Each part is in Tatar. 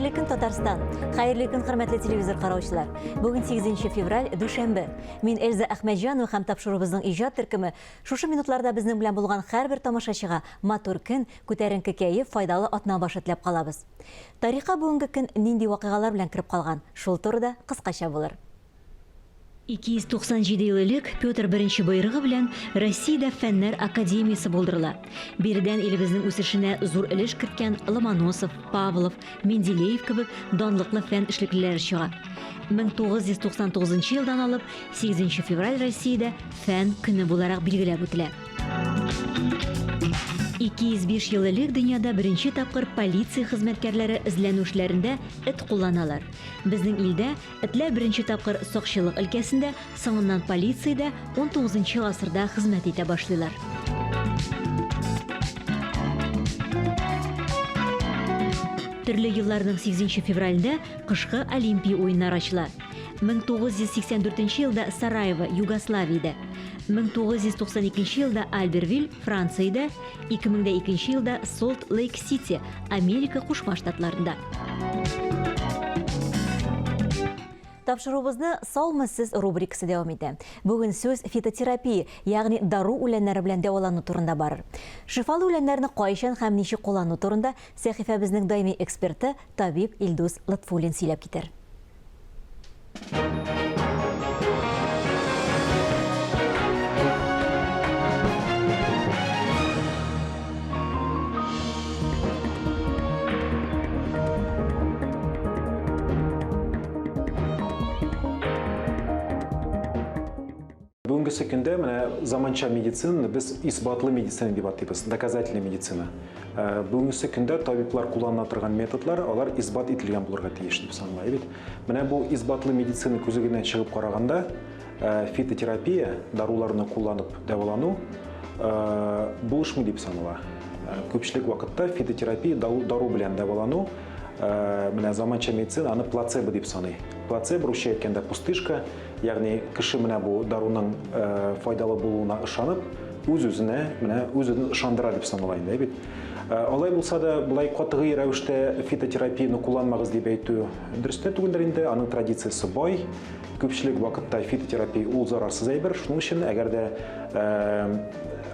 Хәерле көн, Татарстан! Хәерле көн, хөрмәтле телевизор караучылар! Бүген 8 февраль, дүшәмбе. Мин Эльза Әхмәтҗанова һәм тапшыруыбызның иҗат төркеме шушы минутларда безнең белән булган һәрбер тамашачыга матур көн, күтәренке кәеф, файдалы атна башы теләп калабыз. Тарихка бүгенге көн нинди вакыйгалар белән кереп калган, шул турыда кыскача булыр. 297 ел элек Петр I боерыгы белән Россиядә Фәннәр академиясе булдырыла. Биредән илебезнең үсешенә зур өлеш керткән Ломоносов, Павлов, Менделеев кебек данлыклы фән эшлеклеләре чыга. 1999 елдан алып 8 февраль Россиядә Фән көне буларак билгеләп үтелә. 205 ел элек дөньяда беренче тапкыр полиция хезмәткәрләре эзләнү эшләрендә эт кулланалар. Безнең илдә Этләр беренче тапкыр сакчылык өлкәсендә, соңыннан полициядә унтугызынчы гасырда хезмәт итә башлыйлар. Төрле елларның сигезенче февралендә Кышкы Олимпия уеннары ачыла. 1984 елда Сараево, Югославиядә, 1992 елда Альбервиль, Франциядә, 2002 елда Солт-Лейк-Сити, Америка Кушма Штатларында. Тапшыруыбызны Саумы сез рубрикасы дәвам итә. Бүген сүз фитотерапия, ягъни дару үләннәре белән дәвалану турында барыр. Шифалы үләннәрне кайчан һәм ничек куллану турында сәхифәбезнең даими эксперты, табиб Илдус Лотфуллин сөйләп китәр. Бүгенгесе көндә менә заманча медицинаны без исбатлы медицина дип атыйбыз, доказательная медицина. Э, бүгенгесе көндә табиблар куллана торган методлар, алар исбат ителгән булырга тиеш дип санала бит. Менә бу исбатлы медицина күзлегеннән чыгып караганда, э, фитотерапия, даруларны кулланып дәвалану э, булышмый дип санала. Күпчелек вакытта фитотерапия дару белән дәвалану менә заманча медицина аны плацебо дип саный. Плацебо русча әйткәндә пустышка, Ягъни кеше менә бу даруның файдалы булуына ышанып, үз-үзенә менә үз-үзен ышандыра дип санала инде, бит. Алай булса да, болай катгый рәвештә фитотерапияне кулланмагыз дип әйтү дөрес тә түгелдер инде, аның традициясе бай. Күпчелек вакытта фитотерапия ул зарарсыз әйбер, шуның өчен әгәр дә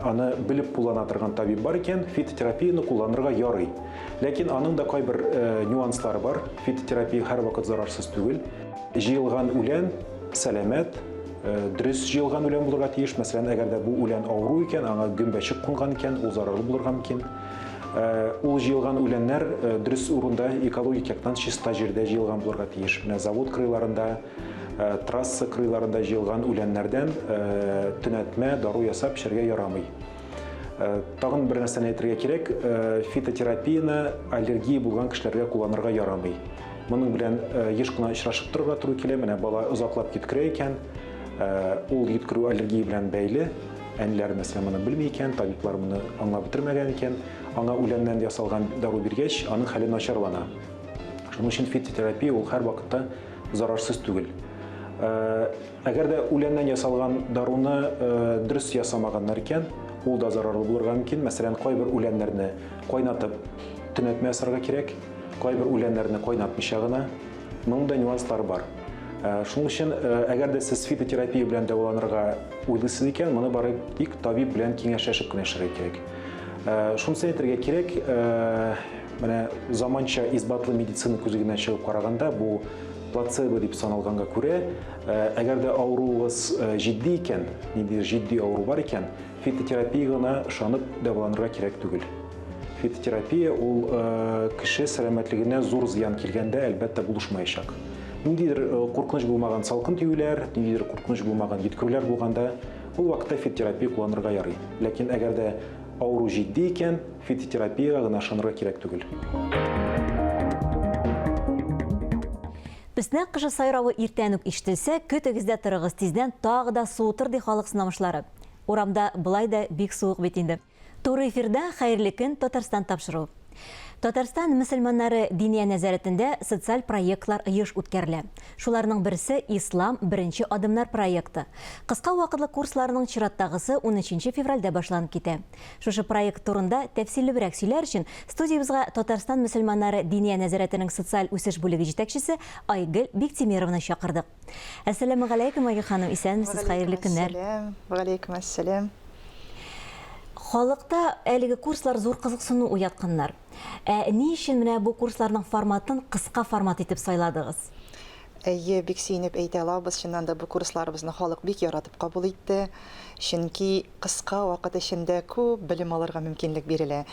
аны белеп куллана торган табиб бар икән, фитотерапияне кулланырга ярый. Ләкин аның да кайбер нюанслары бар. Фитотерапия һәрвакыт зарарсыз түгел. Җыелган үлән сәламәт, дөрес җыелган үлән булырга тиеш. Мәсәлән, әгәр дә бу үлән авыру икән, аңа гөмбәчек кунган икән, ул зарарлы булырга мөмкин. Ул җыелган үләннәр дөрес урында, экологик яктан чиста җирдә җыелган булырга тиеш. Менә завод кырыйларында, трасса кырыйларында җыелган үләннәрдән төнәтмә, дару ясап эчәргә ярамый. Тагын бер нәрсәне әйтергә кирәк, фитотерапияне аллергия булган кешеләргә кулланырга ярамый. Моның белән еш кына очрашып торырга туры килә. Менә бала озаклап йөткерә икән, ул йөткерү аллергия белән бәйле. Әниләр, мәсәлән, моны белми икән, табиблар моны аңлап бетермәгән икән. Аңа үләннән ясалган дару биргәч, аның хәле начарлана. Шуның өчен фитотерапия ул һәрвакытта зарарсыз түгел. Әгәр дә үләннән ясалган даруны дөрес ясамаганнар икән, ул да зарарлы булырга мөмкин. Мәсәлән, кайбер үләннәрне кайнатып төнәтмә ясарга кирәк, кайбер үләннәрне кайнатмыйча гына. Моның да нюанслары бар. Шуның өчен, әгәр дә сез фитотерапия белән дәваланырга уйлыйсыз икән, моны бары тик табиб белән киңәшләшеп кенә эшләргә кирәк. Шунысын әйтергә кирәк, менә заманча исбатлы медицина күзлегеннән чыгып караганда, бу плацебо дип саналганга күрә, әгәр дә авыруыгыз җитди икән, ниндидер җитди авыру бар икән, фитотерапиягә генә ышанып дәваланырга кирәк түгел. Фитотерапия ул кеше сәламәтлегенә зур зыян килгәндә, әлбәттә, булышмаячак. Ниндидер куркыныч булмаган салкын тиюләр, ниндидер куркыныч булмаган йөткерүләр булганда, ул вакытта фитотерапия кулланырга ярый. Ләкин әгәр дә авыру җитди икән, Фитотерапиягә гына ышанырга кирәк түгел. Песнәк кышы сайравы иртән үк ишетелсә, көтегез дә торыгыз, тиздән тагы да суытыр, ди халык сынамышлары. Урамда болай да бик суык бит инде. Туры эфирда Хәерле көн, Татарстан тапшыруы. Татарстан мөселманнары Диния нәзарәтендә социаль проектлар еш үткәрелә. Шуларның берсе, Ислам, беренче адымнар проекты. Кыска вакытлы курсларның чираттагысы унөченче февральдә башланып китә. Шушы проект турында тәфсиллебрәк сөйләр өчен студиябезгә Татарстан мөселманнары Диния нәзарәтенең социаль үсеш бүлеге җитәкчесе Айгөл Биктимерованы чакырдык. Әссәламегаләйкүм, Айгөл ханым, исәнмесез, хәерле көннәр. Вәгаләйкүм әссәлам, вәгаләйкүм әссәлам. Халыкта әлеге курслар зур кызыксыну уятканнар. Ә ни өчен менә бу курсларның форматын кыска формат итеп сайладыгыз? Әйе, бик сөенеп әйтә алабыз, чыннан да бу курсларыбызны халык бик яратып кабул итте. Чөнки кыска вакыт эчендә күп белем алырга мөмкинлек бирелә.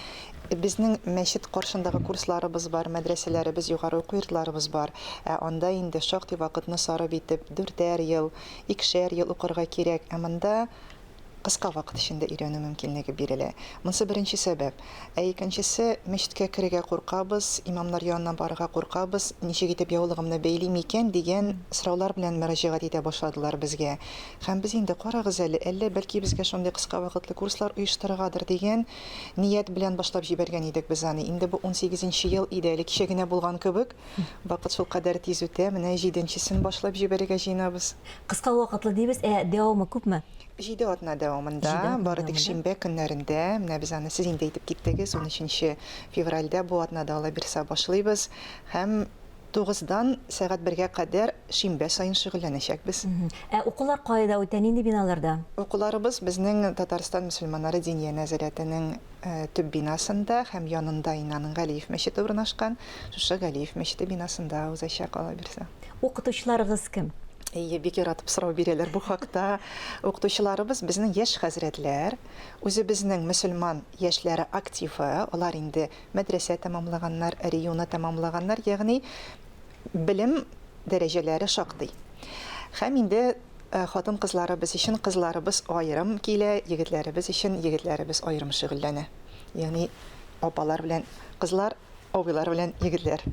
Безнең мәчет каршындагы курсларыбыз бар, мәдрәсәләребез, югары уку йортларыбыз бар. Ә анда инде шактый вакытны сарыф итеп, дүртәр ел, икешәр ел укырга кирәк. Ә монда кыска вакыт эчендә өйрәнү мөмкинлеге бирелә. Монсы беренче сәбәп. Ә икенчесе, мәчеткә керергә куркабыз, имамнар янына барырга куркабыз, ничек итеп яулыгымны бәйлим икән, дигән сораулар белән мөрәҗәгать итә башладылар безгә. Һәм без инде, карагыз әле, әллә бәлки безгә шундый кыска вакытлы курслар оештырыргадыр дигән ният белән башлап җибәргән идек без аны. Инде бу унсигезенче ел иде, әле кичә генә булган кебек. Вакыт шулкадәр тиз үтә, менә җиденчесен башлап җибәрергә җыенабыз. Кыска вакытлы дибез, ә дәвамы күпме? Җиде атна дәвамында, бары тик шимбә көннәрендә, менә без аны сез инде әйтеп киттегез, унөченче февральдә бу атнада алабирса башлыйбыз һәм тугыздан сәгать бергә кадәр шимбә саен шөгыльләнәчәкбез. Ә укулар кайда үтә, нинди биналарда? Укуларыбыз безнең Татарстан мөселманнары Диния нәзарәтенең Төп бинасында һәм янында инде аның Галиев мәчете урнашкан. Шушы Галиев мәчете бинасында узачак, Аллабирса. Укытучыларыгыз кем? Әйе, бик яратып сорау бирәләр бу хакта. Укытучыларыбыз безнең яшь хәзрәтләр, үзебезнең мөселман яшьләре активы, алар инде мәдрәсә тәмамлаганнар, РИУны тәмамлаганнар, ягъни белем дәрәҗәләре шактый. Һәм инде хатын-кызларыбыз өчен кызларыбыз аерым килә, егетләребез өчен егетләребез аерым шөгыльләнә. Ягъни апалар белән кызлар, абыйлар белән егетләр.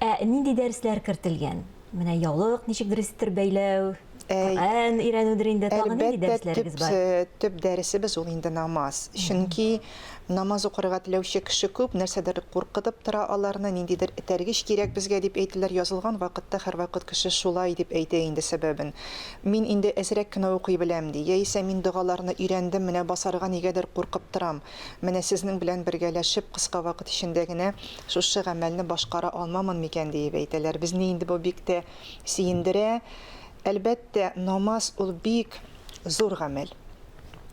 Ә нинди дәресләр кертелгән? Менә яулык ничек дөрес итеп бәйләү, Коръән өйрәнүдер инде, тагын нинди дәресләрегез бар? Әлбәттә, төп дәресебез ул инде намаз. Чөнки намаз укырга теләүче кеше күп, нәрсәдер куркытып тора аларны, ниндидер этәргеч кирәк безгә дип әйтәләр. Язылган вакытта һәрвакыт кеше шулай дип әйтә инде сәбәбен. Мин инде әзрәк кенә укый беләм, ди. Яисә мин догаларны өйрәндем, менә басарга нигәдер куркып торам. Менә сезнең белән бергәләшеп, кыска вакыт эчендә генә шушы гамәлне башкара алмамын микән, диеп әйтәләр. Безне инде бу бик тә сөендерә. Әлбәттә, намаз ул бик зур гамәл.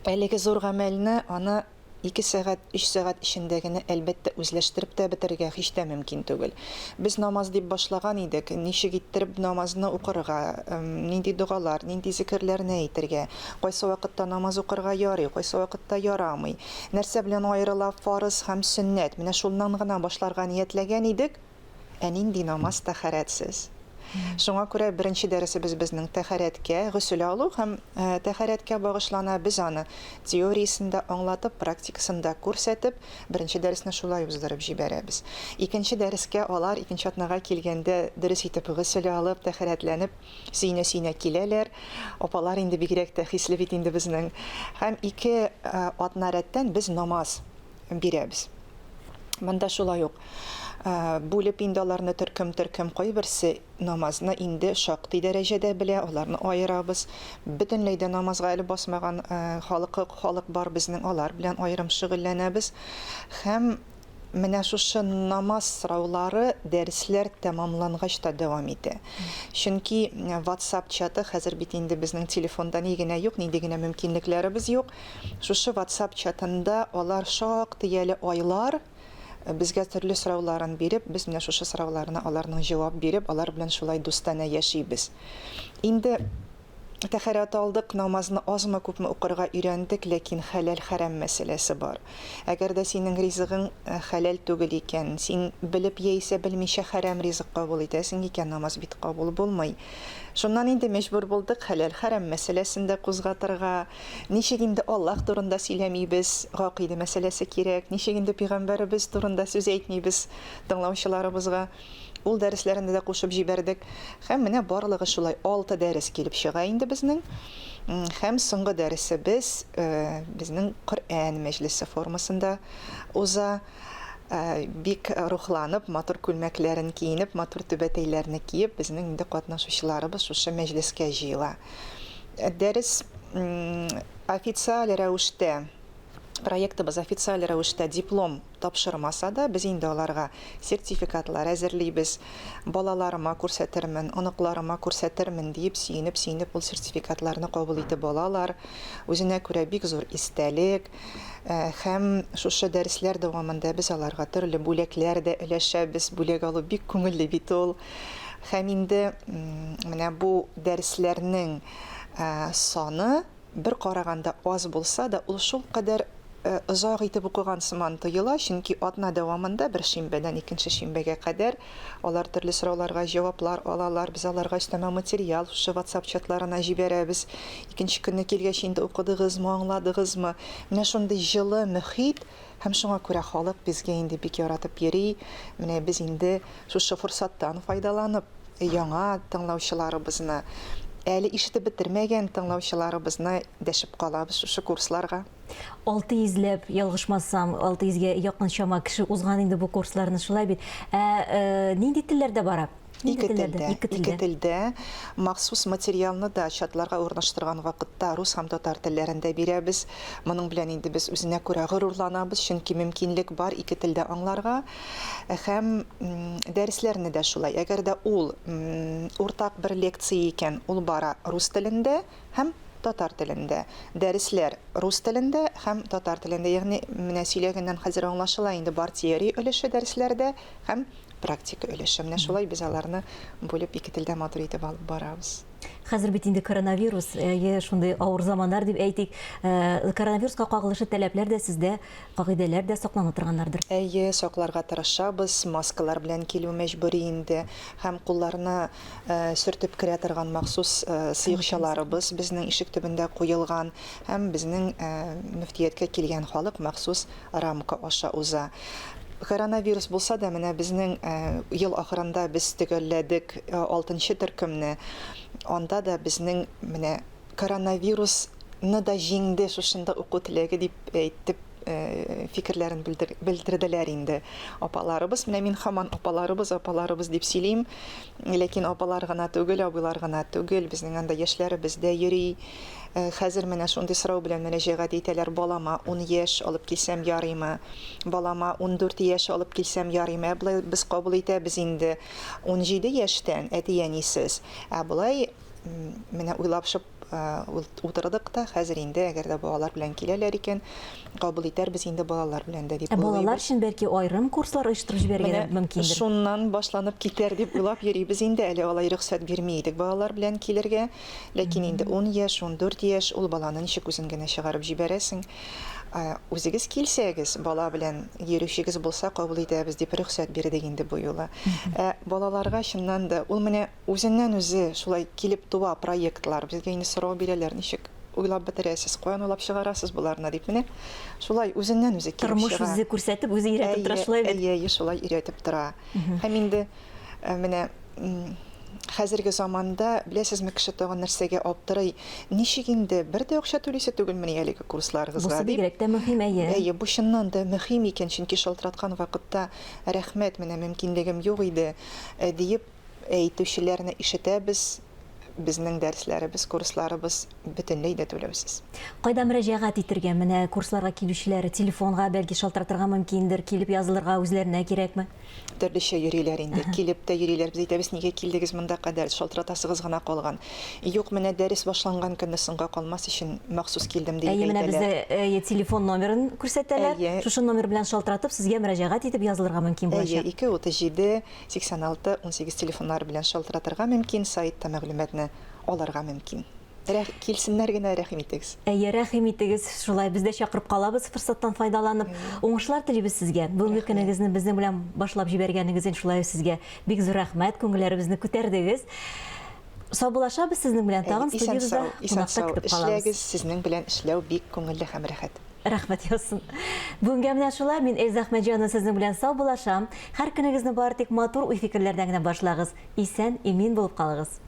Әлеге зур гамәлне аны ике сәгать, өч сәгать эчендә генә, әлбәттә, үзләштереп тә бетерергә һич тә мөмкин түгел. Без намаз дип башлаган идек, ничек иттереп намазны укырга, нинди догалар, нинди зикерләрне әйтергә, кайсы вакытта намаз укырга ярый, кайсы вакытта ярамый, нәрсә белән аерыла фарыз һәм сөннәт, менә шуннан гына башларга ниятләгән идек. Ә нинди намаз тәһарәтсез? Шуңа күрә беренче дәресебез безнең тәһарәткә, госел алу һәм тәһарәткә багышлана. Без аны теориясен дә аңлатып, практикасын да күрсәтеп, беренче дәресне шулай уздырып җибәрәбез. Икенче дәрескә алар икенче атнага килгәндә дөрес итеп госел алып, тәһарәтләнеп, сөенә-сөенә киләләр. Апалар инде бигрәк тә хисле бит инде безнең. Һәм ике атна рәттән без намаз бирәбез. Монда шулай ук бүлеп инде аларны төркем-төркем, кайберсе намазны инде шактый дәрәҗәдә белә, аларны аерабыз. Бөтенләй дә намазга әле басмаган халыкы, халык бар безнең, алар белән аерым шөгыльләнәбез. Һәм менә шушы намаз сораулары дәресләр тәмамлангач та дәвам итә. Чөнки WhatsApp чаты хәзер бит инде безнең телефонда ни генә юк, нинди генә мөмкинлекләребез юк. Шушы WhatsApp чатында алар шактый әле айлар безгә төрле сорауларын биреп, без менә шушы сорауларына аларның җавап биреп, алар белән шулай дустанә яшибез. Инде тәһарәт алдык, намазны азмы-күпме укырга өйрәндек, ләкин хәләл-хәрам мәсьәләсе бар. Әгәр дә синең ризыгың хәләл түгел икән, син белеп яисә белмичә хәрам ризык кабул итәсең икән, намаз бит кабул булмый. Шуннан инде мәҗбүр булдык хәләл-хәрам мәсьәләсен дә кузгатырга. Ничек инде Аллаһ турында сөйләмибез, гакыйдә мәсьәләсе кирәк, ничек инде пәйгамбәребез турында сүз әйтмибез тыңлаучыларыбызга. Ул дәресләрне дә кушып җибәрдек. Һәм менә барлыгы шулай алты дәрес килеп чыга инде безнең. Һәм соңгы дәресебез безнең Коръән мәҗлесе формасында уза. Бик рухланып, матур күлмәкләрен киенеп, матур түбәтәйләрне киеп, безнең инде катнашучыларыбыз шушы мәҗлескә җыела. Дәрес официаль рәвештә, проектыбыз официаль рәвештә диплом тапшырмаса да, без инде аларга сертификатлар әзерлибез. Балаларыма күрсәтермен, оныкларыма күрсәтермен диеп, сөенеп-сөенеп ул сертификатларны кабул итеп алалар. Үзенә күрә бик зур истәлек. Һәм шушы дәресләр дәвамында без аларга төрле бүләкләр дә өләшәбез. Бүләк алу бик күңелле бит ул. Һәм инде менә бу дәресләрнең саны бер караганда аз булса да, ул шулкадәр озак итеп укыган сыман тоела, чөнки атна дәвамында бер шимбәдән икенче шимбәгә кадәр алар төрле сорауларга җаваплар алалар, без аларга өстәмә материал шушы WhatsApp чатларына җибәрәбез. Икенче көнне килгәч инде укыдыгызмы, аңладыгызмы? Менә шундый җылы мөхит һәм шуңа күрә халык безгә инде бик яратып йөри. Менә без инде шушы форсаттан файдаланып, яңа тыңлаучыларыбызны, әле ишетеп бетермәгән тыңлаучыларыбызны дәшеп калабыз шушы курсларга. 600 ләп, ялгышмасам, 600 гә якын чама кеше узган инде бу курсларны, шулай бит. Ә нинди телләрдә бара? Ике телдә. Ике телдә. Махсус материалны да чатларга урнаштырган вакытта рус һәм татар телләрендә бирәбез. Моның белән инде без үзенә күрә горурланабыз, чөнки мөмкинлек бар ике телдә аңларга. Һәм дәресләрне дә шулай. Әгәр дә ул уртак бер лекция икән, ул бара рус телендә һәм татар телендә. Дәресләр рус телендә һәм татар телендә. Ягъни менә сөйләгәннән хәзер аңлашыла инде, бар теория өлеше дәресләрдә һәм практика өлеше. Менә шулай без аларны бүлеп ике телдә матур итеп алып барабыз. Хәзер бит инде коронавирус, әйе, шундый авыр заманнар дип әйтик. Коронавируска кагылышы таләпләр дә сездә, кагыйдәләр дә саклана торганнардыр. Әйе, сакларга тырышабыз, маскалар белән килү мәҗбүри инде һәм кулларны Сөртеп керә торган махсус сыекчаларыбыз безнең ишек төбендә куелган һәм безнең мөфтияткә килгән халык махсус рамка аша уза. Коронавирус булса да, менә безнең ел ахырында без төгәлләдек алтынчы төркемне. Анда да безнең менә коронавирусны да җиңде шушында уку теләге дип әйтеп фикерләрен белдерделәр инде апаларыбыз. Менә мин һаман апаларыбыз, апаларыбыз дип сөйлим. Ләкин апалар гына түгел, абыйлар гына түгел, безнең анда яшьләребез дә йөри. Хәзер менә шундый сорау белән мөрәҗәгать итәләр, балама 10 яшь алып килсәм ярыймы? Балама 14 яшь алып килсәм ярыймы? Ә болай без кабул итәбез инде 17 яшьтән әти-әнисез. Ә болай менә уйлапшып утырдык та, хәзер инде, әгәр дә балалар белән киләләр икән, кабул итәрбез инде балалар белән дә дип уйлыйбыз. Ә балалар өчен бәлки аерым курслар оештырып җибәрергә дә мөмкиндер? Шуннан башланып китәр дип уйлап йөрибез инде, әле алай рөхсәт бирми идек балалар белән килергә. Ләкин инде 10 яшь, 14 яшь, ул баланы ничек үзен генә чыгарып җибәрәсең? Үзегез килсәгез, бала белән йөрүчегез булса, кабул итәбез дип рөхсәт бирдек инде бу юлы. Ә балаларга чыннан да ул менә Үзеннән-үзе шулай килеп туа проектлар. Безгә инде сорау бирәләр, ничек уйлап бетерәсез, каян уйлап чыгарасыз боларны дип. Менә шулай үзеннән-үзе килеп чыга. Тормыш үзе күрсәтеп, үзе өйрәтеп тора, шулай бит? Әйе, әйе, шулай өйрәтеп тора. Һәм инде менә хәзерге заманда, беләсезме, кеше тагын нәрсәгә аптырый, ничек инде бер дә акча түлисе түгелмени әлеге курсларыгызга дип. Бусы бигрәк тә мөһим, әйе. Әйе, бу чыннан да мөһим икән, чөнки шалтыраткан вакытта, рәхмәт, менә мөмкинлегем юк иде, диеп, Әйтүчеләрне ишетәбез, безнең дәресләребез, курсларыбыз бөтенләй дә түләүсез. Кайда мөрәҗәгать итергә? Менә курсларга килүчеләр телефонга бәлки шалтыратырга мөмкиндер, килеп язылырга үзләренә кирәкме? Төрлечә йөриләр инде. Килеп тә йөриләр. Без әйтәбез, нигә килдегез монда кадәр, шалтыратасыгыз гына калган. Юк, менә дәрес башланган көнне соңга калмас өчен махсус килдем, диеп Әйе, менә әйтәләр. бездә әйе, телефон номерын күрсәтәләр. Әйе. Шушы номер белән шалтыратып, сезгә мөрәҗәгать итеп язылырга мөмкин Әйе, булачак. 2 37 86 18 телефоннары белән шалтыратырга мөмкин, сайтта мәгълүматны алырга мөмкин. Рәх, килсеннәр генә, рәхим итегез. Әйе, рәхим итегез. Шулай без дә чакырып калабыз, форсаттан файдаланып. Уңышлар телибез сезгә. Бүгенге көнегезне безнең белән башлап җибәргәнегез өчен шулай ук сезгә бик зур рәхмәт, күңелләребезне күтәрдегез. Саубуллашабыз сезнең белән, тагын студиябездә кунакта көтеп калабыз. Эшләгез, сезнең белән эшләү бик күңелле һәм рәхәт. Рәхмәт яусын. Бүгенгә менә шулай, мин Эльза Әхмәтҗанова сезнең белән саубуллашам. Һәр көнегезне бары тик матур уй-фикерләрдән генә башлагыз. Исән, имин булып калыгыз.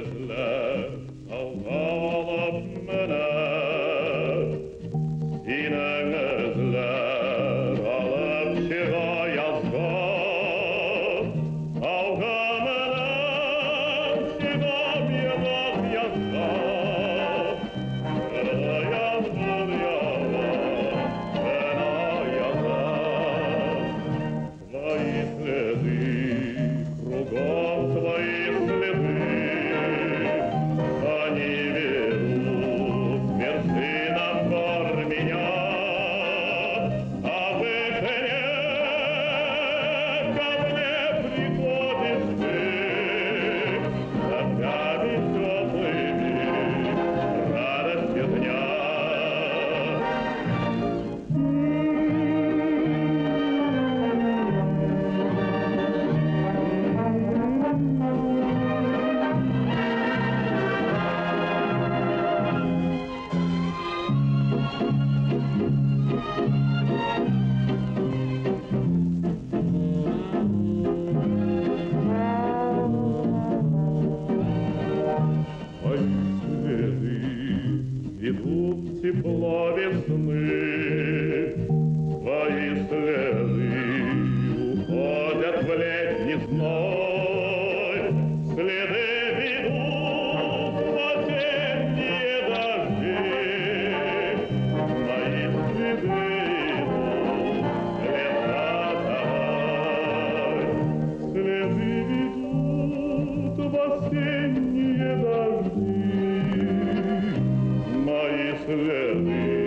эзләр тауга алып менә. Синең эзләр алып чыга язга. Тауга менәм, чыгам ерак язга. Кырда яңгыр ява, кына яза. Твои следы, кругом твои следы, они ведут к вершинам гор меня. А вышине ко мне приходишь ты, дождями теплыми, радостью дня. Твои следы ведут в тепло весны, Твои следы уходят в летний зной, Следы ведут в осенние дожди, Твои следы идут в леса тобой. Следы ведут в осенние дожди, Мои следы